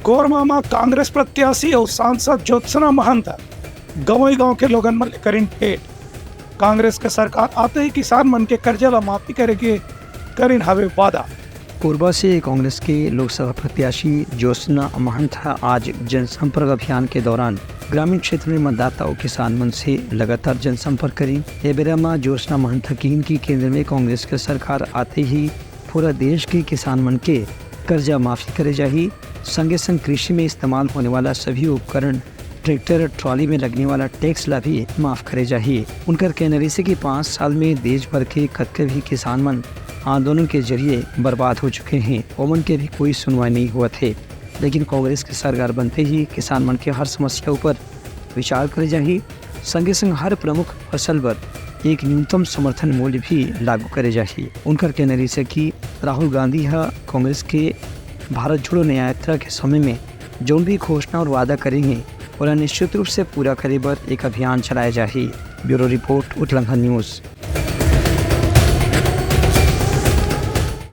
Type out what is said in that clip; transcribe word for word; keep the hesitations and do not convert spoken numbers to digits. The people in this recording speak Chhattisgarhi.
कोरबा म कांग्रेस प्रत्याशी अउ सांसद ज्योत्सना महंत गंवई गांव के लोगन मन ले करिन भेंट। कांग्रेस के सरकार आते ही किसान मन के कर्जा ल माफी करे के करिन हवे वादा। कोरबा से कांग्रेस के लोकसभा प्रत्याशी ज्योत्सना महंत ह आज जनसंपर्क अभियान के दौरान ग्रामीण क्षेत्र में मतदाता अउ किसान मन से लगातार जनसंपर्क करिन। ए बेरा म ज्योत्सना महंत ह किहिन कि केंद्र में कांग्रेस के सरकार आते ही पूरा देश के किसान मन के कर्जा माफी करे जाही। संगे संग कृषि में इस्तेमाल होने वाला सभी उपकरण, ट्रैक्टर, ट्रॉली में लगने वाला टैक्स ला भी माफ करे जाही। उनकर कहना रहिसे कि पाँच साल में देश भर के कतके भी किसान मन आंदोलन के जरिए बर्बाद हो चुके हैं, ओमन के भी कोई सुनवाई नहीं होवत हे। लेकिन कांग्रेस के सरकार बनते ही किसान मन के हर समस्या ऊपर विचार करे जाही। संगे संग हर प्रमुख फसल बर एक न्यूनतम समर्थन मूल्य भी लागू करे जाही। उनकर कहना रहिसे कि राहुल गांधी ह कांग्रेस के भारत जोड़ो न्याय यात्रा के समय में जौन भी घोषणा और वादा करे हे, ओला निश्चित रूप से पूरा करे बर एक अभियान चलाए जाही। Bureau report, Utlanghan news.